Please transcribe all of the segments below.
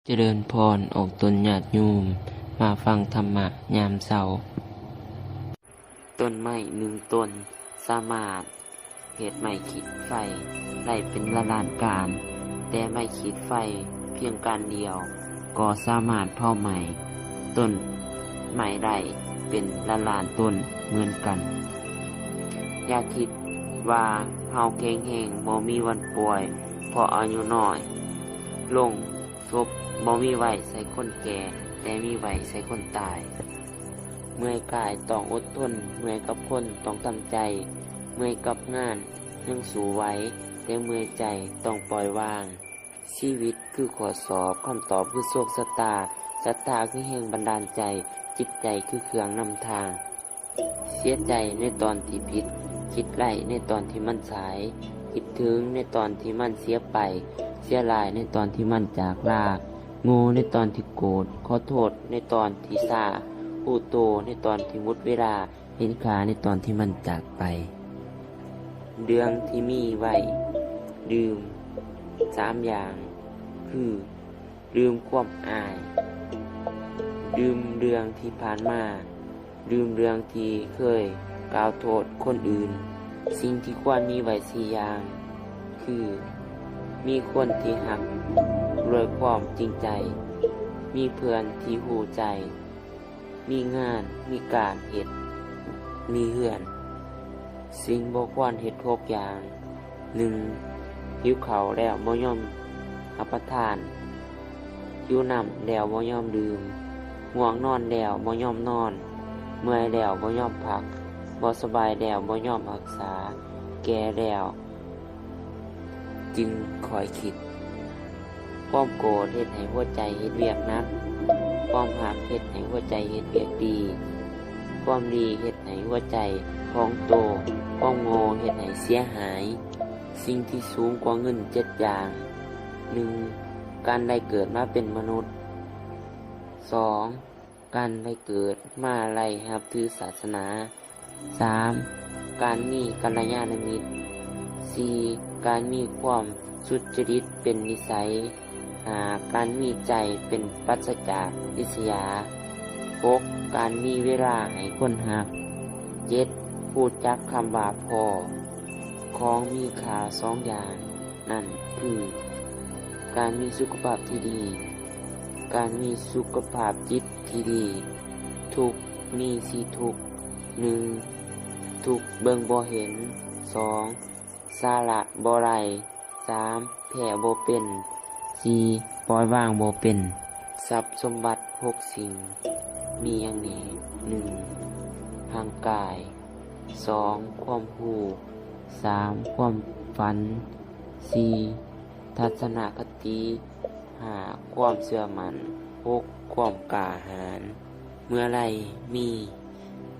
ຈະເລີນພອນອອກຕົນຍາດໂຍມ ມາຟັງທຳມະຍາມເຊົ້າ. ຕົ້ນໄມ້ໜຶ່ງຕົ້ນສາມາດເຮັດໄມ້ຂີດໄຟໄດ້ເປັນລ້ານໆກ້ານ, ແຕ່ໄມ້ຂີດໄຟພຽງກ້ານດຽວກໍສາມາດເຜົາໄໝ້ຕົ້ນໄມ້ໄດ້ເປັນລ້ານໆຕົ້ນເໝືອນກັນ. ຢ່າຄິດວ່າເຮົາແຂງແຮງ ບໍ່ມີວັນປ່ວຍເພາະອາຍຸນ້ອຍ. ໂລງສົບບໍ່ມີໄວ້ໃສ່ຄົນແກ່, ແຕ່ມີໄວ້ໃສ່ຄົນຕາຍ. ເມື່ອຍກາຍຕ້ອງອົດທົນ, ເມື່ອຍກັບຄົນຕ້ອງທຳໃຈ, ເມື່ອຍກັບງານຍັງສູ້ໄຫວ, ແຕ່ເມື່ອຍໃຈຕ້ອງປ່ອຍວາງ. ຊີວິດຄືຂໍ້ສອບ, ຄຳຕອບຄືໂຊກຊະຕາ, ສັດທາຄືແຮງບັນດານໃຈ, ຈິດໃຈຄືເຄື່ອງນຳທາງ. ເສຍໃຈໃນຕອນທີ່ຜິດ, ຄິດໄລ້ໃນຕອນທີ່ມັນສາຍ, ຄິດເຖິງໃນຕອນທີ່ມັນເສຍໄປ, ເສຍຫຼາຍໃນຕອນທີ່ມັນຈາກລາ, ໂງ່ໃນຕອນທີ່ໂກດ, ຂໍໂທດໃນຕອນທີ່ຊ້າ, ຮູ້ໂຕໃນຕອນທີ່ໝົດເວລາ, ເຫັນຄ່າໃນຕອນທີ່ມັນຈາກໄປ. ເລື່ອງທີ່ມີໄວ້ລືມສາມຢ່າງ ຄື ລືມຄວາມອາຍ, ລືມເລື່ອງທີ່ຜ່ານມາ, ລືມເລື່ອງທີ່ເຄີຍກ່າວໂທດຄົນອື່ນ. ສິ່ງທີ່ຄວນມີໄວ້ສີ່ຢ່າງ ຄື ມີຄົນທີ່ຮັກດ້ວຍຄວາມຈິງໃຈ, ມີເພື່ອນທີ່ຮູ້ໃຈ, ມີງານ, ມີການເຮັດ, ມີເຮືອນ. ສິ່ງບໍ່ຄວນເຮັດຫົກຢ່າງ. ໜຶ່ງ, ຫິວເຂົ້າແລ້ວບໍ່ຍອມຮັບປະທານ, ຫິວນ້ຳແລ້ວບໍ່ຍອມດື່ມ, ງ່ວງນອນແລ້ວບໍ່ຍອມນອນ, ເມື່ອຍແລ້ວບໍ່ຍອມພັກ, ບໍ່ສະບາຍແລ້ວບໍ່ຍອມຮັກສາ, ແກ່ແລ້ວຈຶ່ງຄ່ອຍຄິດ. ຄວາມໂກດເຮັດໃຫ້ຫົວໃຈເຮັດວຽກໜັກ, ຄວາມຮັກເຮັດໃຫ້ຫົວໃຈເຮັດວຽກດີ, ຄວາມດີເຮັດໃຫ້ຫົວໃຈພອງໂຕ, ຄວາມໂງ່ເຮັດໃຫ້ເສຍຫາຍ. ສິ່ງທີ່ສູງກວ່າເງິນເຈັດຢ່າງ. ໜຶ່ງ, ການໄດ້ເກີດມາເປັນມະນຸດ. ສອງ, ການໄດ້ເກີດມາໄດ້ນັບຖືສາສະໜາ. ສາມ, ການມີກັນລະຍານະມິດ. ສີ່, ການມີຄວາມສຸດຈະລິດເປັນນິໄສ. ຫ້າ, ການມີໃຈເປັນປາສະຈາກລິດສະຍາ. ຫົກ, ການມີເວລາໃຫ້ຄົນຮັກ. ເຈັດ, ຮູ້ຈັກຄຳວ່າພໍ. ຂອງມີຄ່າສອງຢ່າງນັ້ນຄື ການມີສຸຂະພາບທີ່ດີ, ການມີສຸຂະພາບຈິດທີ່ດີ. ທຸກມີສີ່ທຸກ. ໜຶ່ງ, ທຸກເບິ່ງບໍ່ເຫັນ. ສອງ, ສະຫຼະບໍ່ໄດ້. ສາມ, ແພ້ບໍ່ເປັນ. ສີ່, ປ່ອຍວາງບໍ່ເປັນ. ຊັບສົມບັດຫົກສິ່ງມີຫຍັງແດ່? ໜຶ່ງ, ຮ່າງກາຍ. ສອງ, ຄວາມຮູ້. ສາມ, ຄວາມຝັນ. ສີ່, ທັດສະນະຄະຕິ. ຫ້າ, ຄວາມເຊື່ອໝັ້ນ. ຫົກ, ຄວາມກ້າຫານ. ເມື່ອໃດມີ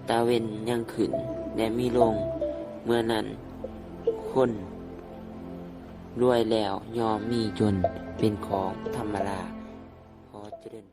ຕາເວັນຍັງຂຶ້ນ ແລະ ມີລົງ, ເມື່ອນັ້ນຄົນລວຍແລ້ວຍ່ອມມີຈົນເປັນຂອງທຳມະດາ. ຂໍຈະເລີນ